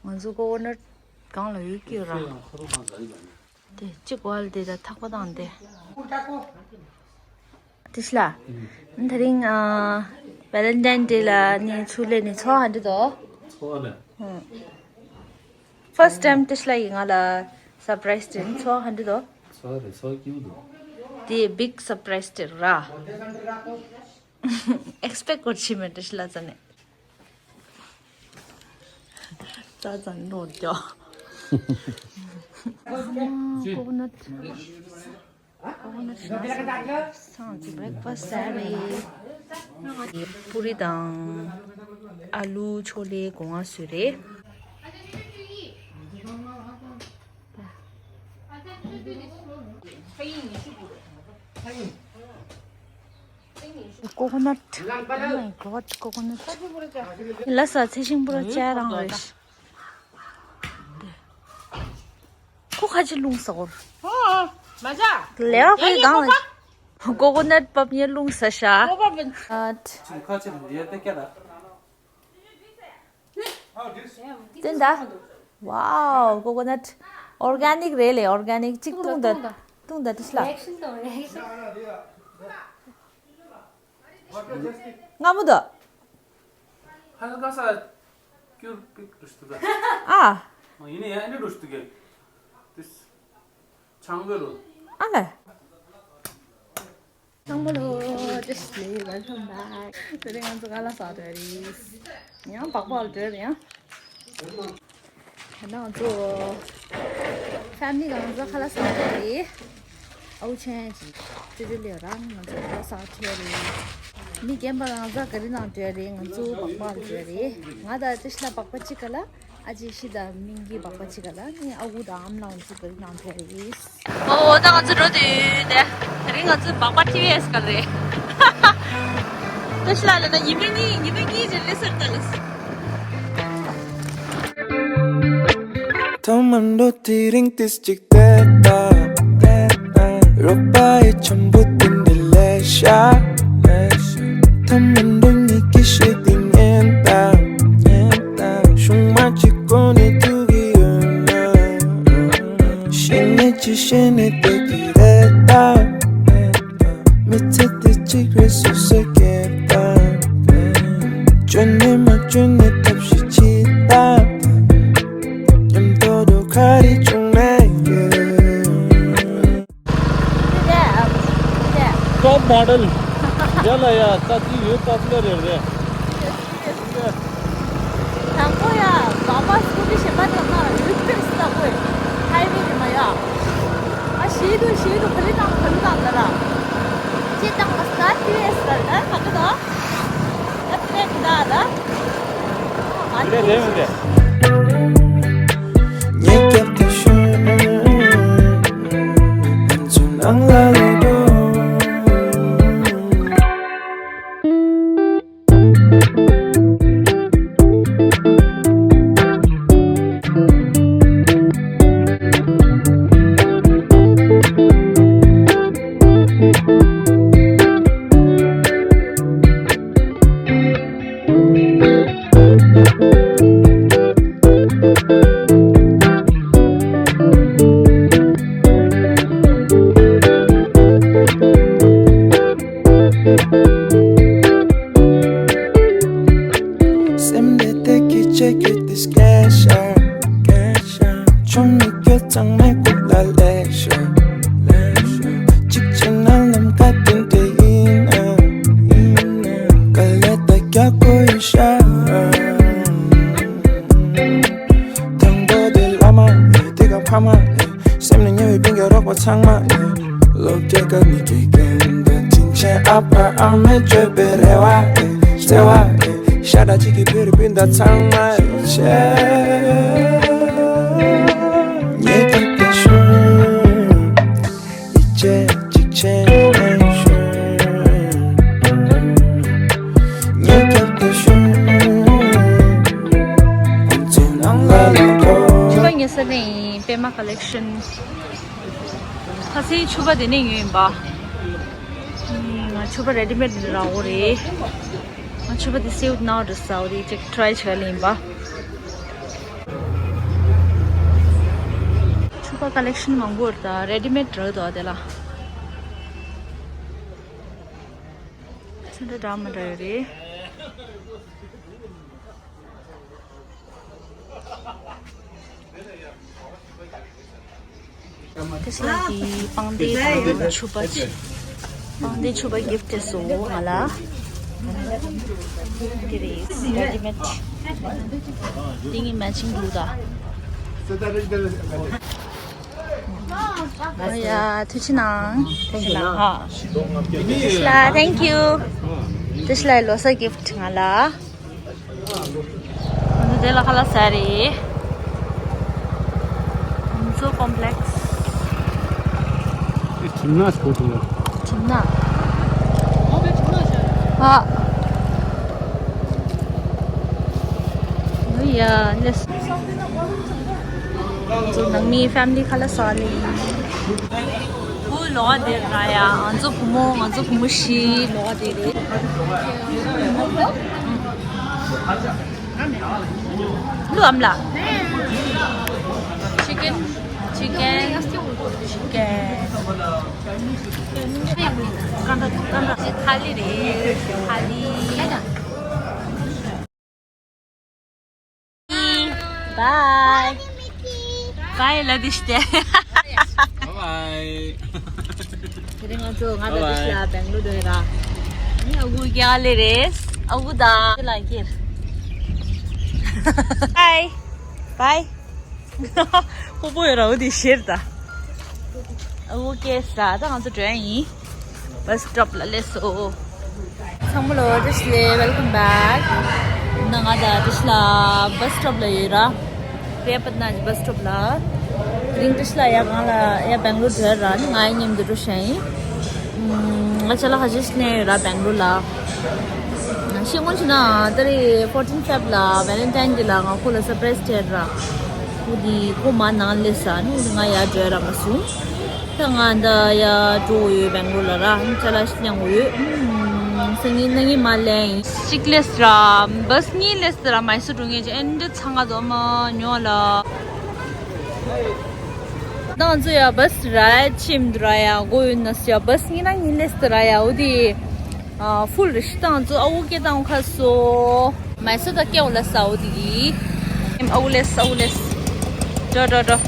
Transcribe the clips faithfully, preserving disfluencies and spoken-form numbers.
ང་ཚོ་ཀོ་ཀོ་ནཊ་སྒང་ལ་ཡོད་ཀྱི་ར། དེ་གཅིག་བལ་དེ་ད་ཐག་པ་དང་དེ། དེ་ཤི་ལ། ད་རིང་ཨ། Valentine Day ལ་ནི་ཚུར་ལེན་ནི་ཚོ་ཧ་འདི་དོ། ཚོ་ལ། First time དེ་ཤི་ལ་ཡི་ང་ལ་surprise དེ་ཚོ་ཧ་འདི་དོ། ཚོ་རེ་ཚོ་ཀྱུ་དོ། དེ་big surprise དེ་ར། Expect གོ་ཆི་མེད་དེ་ཤི་ལ་ཙ་ནེ། ཙ་ཙ་ནོ་ཀྱོ། Coconut. Coconut ཤ་སང་ཅི་breakfast ཟ་རེད། པུ་རི་དང་ཨ་ལུ་ཆོ་ལེ་སྒོ་ང་སུ་རེད། Coconut. Oh my God, coconut. ལ་ས་ཚེ་ཤིང་པུ་ར་ཅ་རང་རེད། ཁོ་ཁ་ཅི་ལུང་ས་གོར། ཨོ། མ་ཇ། ལེ་བ་ཕའི་གང་ལ། Coconut པབ་ཉེ་ལུང་ས་ཤ། ཨོ་པབ། ཨ། ཁ་ཅི་ལུང་ཡ་ཏེ་ཀྱ་ད། དེ་འདྲ། Wow, coconut organic རེད་ལེ། Organic གཅིག་བཏུང་ད། བཏུང་ད་དེ་ཤི་ལ། Reaction དང་reaction. སྔ་མོ་དོ། हल्का सा cure pick दुष्ट का। ཨ། ཡིན་ཡང་ཨ་ནི་འགྲོ་ཤི་ཏུ་གེ། དེས། ཆང་གི་རོ། ཨ་ལེ། ཚང་མ་ལོ། Just me, welcome back. དེ་རིང་ང་ཚོ་ཁ་ལག་ཟ་འགྲོ་རེད། ཡང་སྦག་སྦག་ལ་འགྲོ་རེད་ཡང་། ད་ང་ཚོ་family ང་ཚོ་ཁ་ལག་ཟ་འགྲོ་རེད། ཨའུ་ཆེན་ཅིག་ཅི་ཅི་ལེ་རང་ང་ཚོ་ཁ་ལག་ཟ་འགྲོ་རེད། མི་རྒན་པ་ང་ཚོ་ག་རི་ནང་འགྲོ་རེད། ང་ཚོ་སྦག་སྦག་ལ་འགྲོ་རེད། ང་དང་ཅི་ཤ་ལ་སྦག་སྦག་གཅིག་ག་ལ། ཨ་ཅེ་ཤི་དང་མིང་གི་སྦག་སྦག་གཅིག་ག་ལ་ནི་ཨ་ཁུ་དང་ཨམ་ལགས་ཚོ་ག་རི་ནང་འགྲོ་རེད། ཨོ་ད་ང་ཚོ་འགྲོ་དུས་དེ་དེ་རིང་ང་ཚོ་སྦག་སྦག་ཊི་ཝི་ཨེས་ག་རེད། ད་ཤི་ལ་ལ་ན་ཉི་མ་གཉིས་ཉི་མ་གཉིས་ཅིག་ལི་སར་ད་ལ། ཐོག་མར་འགྲོ་དེ་རིང་ཏིས་ཅིག་བལྟས་ད། རོགས་པ་ཡི་འཆམ་པོ་དེ་འདི་ལས་ཤ། ཐོག་མར་འགྲོ་ཉིད་ཀྱི་ཤེས་དེ་ཉན་ད། ཤུང་མ་གཅིག་གོ་ནས་ཐུག་གི་ཡོད་ན། ཤེས་ནས་ཅི་ཤེས་ནས་བསྡད་ཀྱི་རེད་ད། མི་ཚེ་འདི་གཅིག་རེད་སུ་ཟེར་གྱི་ད། བཅོས་ནས་མ་བཅོས་ནས་ཐབས་ཤེས་བྱེད་ད། མཉམ་དུ་འགྲོ་ག་རེ་བྱུང་ན་ཡོད། Top model. ཡ་ལ་ཡ་ས་ཅི་ཡོད་པོ་པུ་ལར་རེད་རེད། དང་པོ་ཡ་སྦག་སྦག་སྐུ་ཊི་ཞེ་པ་དེ་ལ་རུལ་པེར་སི་ལ་ཀོས་ཧའི་ཝེ་རེད་མ་ཡ། ཨ་ཤེས་དུ་ཤེས་དུ་ག་རེ་དང་ག་རེ་དང་ད་ར། ཅེ་དང་ལ་ས་ཊི་ཝི་ཨེས་ར་ད་ག་གི་དོ། ད་ཏྲེ་གི་ད་ད། ཨ་ཏྲེ་ཏྲེ་མི་ཏྲེ། ཉེ་སྐྱབས་དེ་ཤོད། ང་ཚོ་ནང་ལ་ལོག་འགྲོ། སེམས་འདི་དེ་གི་ཆེ་གི་དེ་སྐད་ཤར། ཆུང་མི་སྐྱོ་ཚང་མའི་ཁུག་ལ་ལེགས་ཤོག་ཅིག་བྱས་ན་ནམ་མཁའ་དེ་འདྲ་ཡིན་ན། དཀའ་ལས་ད་རྒྱག་དགོས་ཡོད་ཤག་དང་པོ་དེ་བླ་མ་ཡིན། དེ་ག་ཕ་མ་ཡིན། སེམས་ནས་ཉེ་བའི་སྤུན་ཀྱག་རོགས་པ་ཚང་མ་ཡིན། སློབ་གྲྭའི་སྐབས་ནས་དགེ་རྒན་དང་དྲིན་ཆེན་ཨ་ཕ་ཨ་མས་བཅོལ་བའི་རེ་བ་ཡིན། བརྩེ་བ་ཡིན། ཤ་ཁྲག་གཅིག་གི་བོད་རིགས་སྤུན་ཟླ་ཚང་མ་ཡིན་ཆེ། ཉེ་གི་དེ་ཤུ། ཡིད་ཆེས་གཅིག་བྱས་ནས་ཤོད། ཉེ་གི་དེ་ཤུ། ཕན་ཚུན་ནང་ལ་ལོག་འགྲོ། ཕྱུ་པ་ཉོ་ས་ནས་ཡིན། པད་མ་ཀ་ལེག་ཤན། ཁ་སང་ཕྱུ་པ་དེ་ནས་ཉོས་ཡིན་པ། ང་ཕྱུ་པ་རེ་ཌི་མེཌ་ནས་རག་འོ་རེད། ང་ཕྱུ་པ་དེ་སེའུ་ནང་དུ་ཟ་འོ་རེད། ཅིག་ཊི་རའི་བྱས་ལེན་ཡིན་པ། ཁོ་ཀ་ལེག་ཤན་མང་པོ་རེད། ད་རེ་ཌི་མེད་རེད་དོ་དེ་ལ། ཚོན་ཁྲ་འདྲ་མི་འདྲ་ཡོད་རེད། དེ་ཤ་གི་པང་གདན་དང་ཕྱུ་པ་ཅིག་པང་གདན་ཕྱུ་པ་གིཕ་ཊི་སོང་ང་ལ། དེ་རེད། རེ་ཌི་མེད། དེ་ངའི་མེ་ཆིང་འདུག་ད། ཨ་ཡ། ཐུགས་རྗེ་གནང་། ཐུགས་རྗེ་གནང་། ཧ། ཏི་ཤ་ལ། thank you། ཏི་ཤ་ལ་ལོ་གསར་གིཕ་ཊི་ང་ལ། ང་ཚོ་དེ་ལ་ཁ་ལག་ཟ་རེད། ང་ཚོ་ཀོམ་པི་ལེག་སི། ཁྱིམ་ནག་ཞིག་གོ་བྱུང་ལ། ཁྱིམ་ནག་ཨ། ཨོ་ཡ། ལེས། ང་ཚོ་ནང་མི་ཕེ་མི་ལི་ཁ་ལག་ཟ་ལེ། བུ་ལོག་དེ་ར་ཡ། ང་ཚོ་བུ་མོ། ང་ཚོ་བུ་མོ་བཞི་ལོག་དེ་རེད། ལུ་ཨམ་ལ། ཅི་ཀན། ཅི་ཀན། ཅི་ཀན། ཀ་འདྲ་ཀ་འདྲ། ཅི་ཐ་ལི་རེད། ཐ་ལི། Bye. Bye, Ladishte. Bye bye. དེ་རིང་ང་ཚོ་ང་དང་ཏི་ཤ་ལ་བེང་ལུ་རུ་འགྲོ་ཡ་ར། ཨ་ཁུ་རྒྱ་ལེ་རེད། ཨ་ཁུ་དང་ལ་ཀིར། Bye. Bye. ཕོ་པོ་ཡོད་ར། འོ་དེ་ཤེར་ད། ཨ་ཁུ་ཀེ་ས་ད་ང་ཚོ་འགྲོ་ཡ་ཡིན། བྷ་སི་སི་ཊོབ་ལ་སླེབས་སོང་། ཚང་མ་ལ་བཀྲ་ཤིས་བདེ་ལེགས། welcome back. ད་ང་དང་ཏི་ཤ་ལ་བྷ་སི་སི་ཊོབ་ལ་ཡོད་ར། པྲེ་ཡ་པད་ན་གི་བྷ་སི་སི་ཊོབ་ལ། དེ་རིང་ཏི་ཤ་ལ་ཡ་གང་ལ་ཡ་བེང་ལུ་འགྲོ་ཡ་ར། ནི་ང་ཡ་མཉམ་དུ་འགྲོ་ཤ་ཡིན། ང་ཅ་ལག་ཁ་ཤས་ཤིག་ལེན་ཡོད་ར་བེང་ལུ་ལ། ཤེས་ངོ་ཆུ་ན་ད་རེས་fourteen Feb ལ་Valentine Day ལ་ང་ཁོ་ལ་སར་པ་རའི་སི་སྤྲད་ར། ཁོ་དེ་ཁོ་མ་ནང་སླེབས་ས་ནི་ང་ཡ་འགྲོ་ཡ་ར་མ་སོང་། ད་ང་ད་ཡ་འགྲོ་འོ་ཡོད་བེང་ལོར་ལ་ར། ཅ་ལག་ཞིག་ལེན་འོ་ཡོད། སང་ཉིན་གནངས་ཉིན་མ་ལེན་ཡིན། གཅིག་སླེབས་ར། བྷ་སི་གཉིས་སླེབས་ར། མའི་སོར་འགྲོ་མཁན་ཅིག་ཨེ་འདྲ་ཚང་ང་དོ་མ་ཉོ་ལ། ད་ང་ཚོ་ཡ་བྷ་སི་ར་ཆེམ་དུ་ར་ཡ་གོ་ཡོད་ན་ཡ་བྷ་སི་གཉིས་ན་གཉིས་སླེབས་ར་ཡ། འོ་དེ་ཨ་ཧྥུལ་རེད་ཤི། ད་ང་ཚོ་ཨ་འུ་སྐད་བཏང་ཁ་སོ། མའི་སོར་ད་སྐད་འོ་ལ་ས་འོ་དེ་གི། ཨ་འུ་ལེས། ཨ་འུ་ལེས། འགྲོ་འགྲོ་འགྲོ།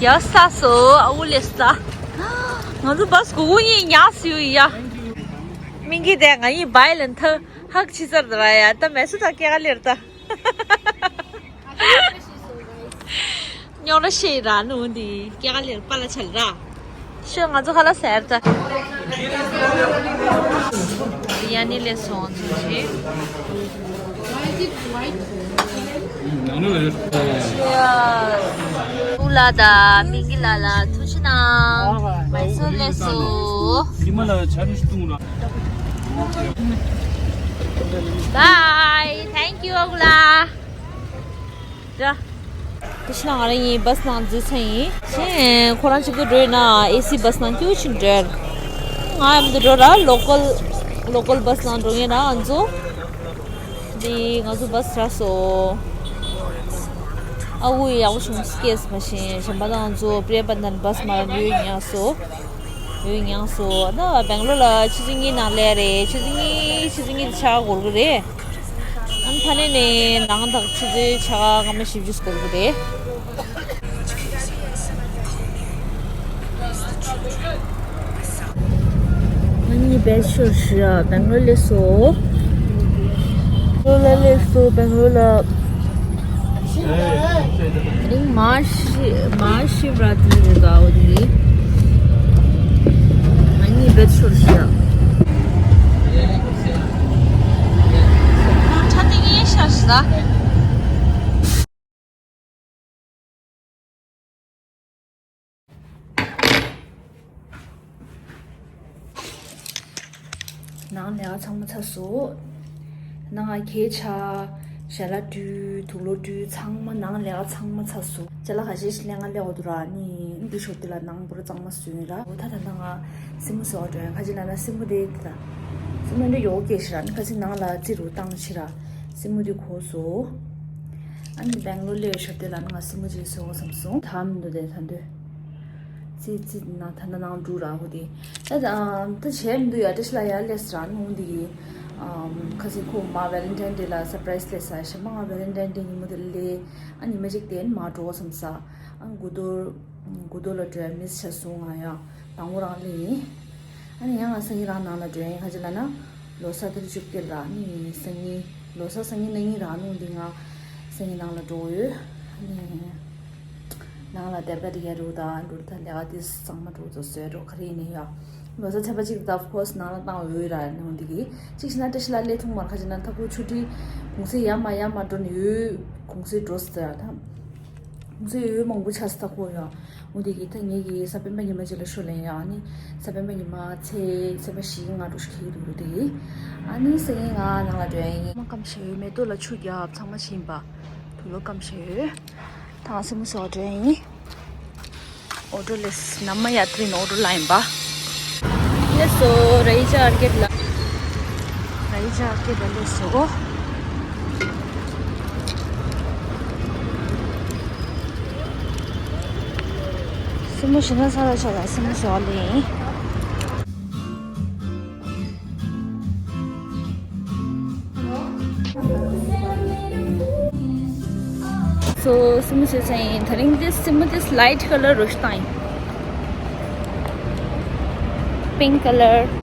ཡ་ས་སོ། ཨ་འུ་ལེས་ས། ང་ཚོ་བྷ་སི་གུ་གུ་གཉིས་ཉག་སི་ཡོད་ཡ། མིང་གི་དེ་ང་ཡི་བའི་ལན་ཐ་ཧག་ཆི་ཚར་དུ་ར་ཡ། ད་མའི་སོར་ད་སྐད་ག་ལེར་ད། རྙོག་ར་ཤེས་ར་ནུ་འདི་སྐྱ་ཀ་ལེར་པ་ལ་ཆལ་ར། ཤོད་ང་ཚོ་ཁ་ལག་ཟེར་ད། ཡ་ནི་ལས་སོང་ཚོ་ཞིག་ཨུ་ལ་ད་མིང་གི་ལ་ལ་ཐུགས་རྗེ་གནང་། མའི་སོར་ལས་སོ། Bye. Thank you. ཨུ་ལ། ཏི་ཤ་ལ་ང་རང་གཉིས་བྷ་སི་ནང་འཛུལ་ཚར་ཡིན། གཞན་ཁོ་རང་གཅིག་པུ་འགྲོ་ཡིན་ན་ཨེ་སི་བྷ་སི་ནང་སྐྱིད་པོ་ཞིག་འགྲོ་ཡ། ང་ཡང་མི་འགྲོ་ར། ལོ་ཀལ་ལོ་ཀལ་བྷ་སི་ནང་འགྲོ་ངེས་ར། ང་ཚོ་འདི་ང་ཚོ་བྷ་སི་རག་སོང་། ཨ་ཁུ་ཡག་པོ་བྱུང་སྐྱེས་མ་ཤེས། གཞན་པ་ད་ང་ཚོ་པྲེ་ཡ་པན་ཐན་བྷ་སི་མ་རག་ཡོད་ཉག་སོ། ཡོད་ཉག་སོ། ད་བེང་ལོར་ལ་ཆུ་ཚོད་གཉིས་ནང་སླེབས་རེད། ཆུ་ཚོད་གཉིས་ཆུ་ཚོད་གཉིས་དེ་ཕྱེད་ཀ་འགོར་གི་རེད། ཨ་ནི་ཕ་ནས་ནས་ནང་དག་ཆུ་ཚོད་ཕྱེད་ཀ་སྐར་མ་བཞི་བཅུ་འགོར་གི་རེད། ང་གཉིས་བེད་ཤོར་ཤི་ཡ། བེང་ལོར་སླེབས་སོ། བེང་ལོར་ལ་སླེབས་སོ། བེང་ལོར་ལ། དེ་རིང་མ་ཤི་མ་ཤི་བ་ར་ཏི་རེད་ག་འོ་དེ་རེད། ང་གཉིས་བེད་ཤོར་ཤི་ཡ། ཁྲ་ཏི་ངའི་ཤར་ཤི་ད། ནང་ལས་ཀ་ཚང་མ་ཚར་སོང་། ནང་ང་གས་ཆ། ཞལ་ལག་བཀྲུས། དུག་ལོག་བཀྲུས། ཚང་མ་ནང་ལས་ཀ་ཚང་མ་ཚར་སོང་། ཅ་ལག་ཁ་ཤས་ཤིག་ལེན་ག་སླེབས་འོ་དུ་ར། ནི་འདི་ཤོག་འདི་ལ་ནང་བུ་ར་གཙང་མ་བཟོས་ཡིན་ར། འོ་ད་ད་ལྟ་ང་སེན་མོ་བཟོ་བ་འགྲོ་ཡ། ཁ་ཅིག་ལ་ན་སེན་མོ་དེ་འདི་ལ་སེན་མོ་འདི་ཡོག་སྐྱེས་ཤི་ར། ནི་ཁ་ཅིག་ནང་ལ་རྩི་རུ་བཏང་ཤི་ར། སེན་མོ་འདི་གོ་སོང་། ཨ་ནི་སྦེང་ལོར་སླེབས་ཞོར་དེ་ལ་ནི་ང་སྲིན་མོ་ཅིག་བཟོ་དགོས་བསམ་སོང་། ད་མི་འདུག་དེ་ད་འདོད། ཙི་ཙི་ན་ད་ན་ནང་འགྲོ་ར་ཧོ་དེ། ད་ད་ད་བྱས་མི་འདུག་ཡ། བཀྲ་ཤིས་ལགས་ཡར་སླེབས་ར་ནི་འོང་དེ་གི། ཁ་སང་ཁོ་མ་ཝེ་ལེན་ཊའིན་ཌེ་ལ་སར་པ་རའི་སི་སླེབས་ས་ཞེ་མ། ང་ཝེ་ལེན་ཊའིན་ཌེ་ཉིན་མོ་དེ་སླེབས། ཨ་ཉི་མ་གཅིག་དེ་ནི་མ་འགྲོ་བསམ་ས། ཨ་དགུ་དོར་དགུ་དོར་ལ་འགྲོ་ཡ་མིས་བྱས་སོང་ང་ཡ། དང་པོ་རང་ལེ་ཡིན། ཨ་ནི་ཡང་ང་སང་ཉིན་རང་ནང་ལ་འགྲོ་ཡིན། ག་ཅི་ལབ་ན་ལོ་གསར་ཐེངས་བཅོ་བརྒྱད་ར་ནི་སང་ཉིན་ལོ་གསར་སང་ཉིན་གནངས་ཉིན་ར་ནི་འདི་ང་སང་ཉིན་ནང་ལ་འགྲོ་ཡོད། ཨ་ནི་ནང་ལ་དེབ་ཀ་དེ་ག་རུ་ད་འགྲོ་ད་ལས་ཀ་དེ་ཚང་མ་འགྲོ་ཚོ་བཟོས་འགྲོ་ག་རེ་ཡིན་ནི་ཡ། ལོ་གསར་ཚེས་པ་གཅིག་ད་of course་ནང་ལ་བཏང་འོས་ར་ནི་འདི་གི། གཅིག་བྱས་ན་བཀྲ་ཤིས་ལགས་སླེབས་ཐུབ་མ་རེད། ག་ཅི་ལབ་ན་ད་ཁོ་ཆུ་ཊི་གུང་སེང་ཡར་མར་ཡར་མར་འགྲོ་ནི་ཡོད། གུང་སེང་འགྲོ་ཟེར་ད། ཁོང་ཚོས་ཡོད་མང་པོ་ཆགས་སུ་ད་ཁོ་ཡང་། འོ་དེ་གི་ད་ངེད་ཀྱི་གཟའ་སྤེན་པ་ཉི་མ་ཅིག་ལ་ཤོ་ལེན་ཡ། ཨ་ནི་གཟའ་སྤེན་པ་ཉི་མ་ཚེས་ཚེས་པ་བཞི་ལྔ་འགྲོ་ཞིག་ཁེལ་འདུག་དེ་གི། ཨ་ནི་སང་ཉིན་ང་ནང་ལ་འགྲོ་ཡ་ཡིན། མ་སྐམ་ཤ་ཡོད། མེ་ཏོག་ལ་ཆུ་རྒྱབ་ཚང་མ་བྱིན་པ། དུག་ལོག་སྐམ་ཤ་ཡོད། ད་ང་སྲིན་མོ་བཟོ་འགྲོ་ཡ་ཡིན། auto less नम्मा यात्री auto line बा। ये सो रईचा आर्केट ला। रईचा आर्केट ले सो। सिमो शिना सारा चला सिमो सो ले। So, सिमो से चाहिँ धरिङ दिस सिमो दिस लाइट कलर रोस्ताई। Pink colour.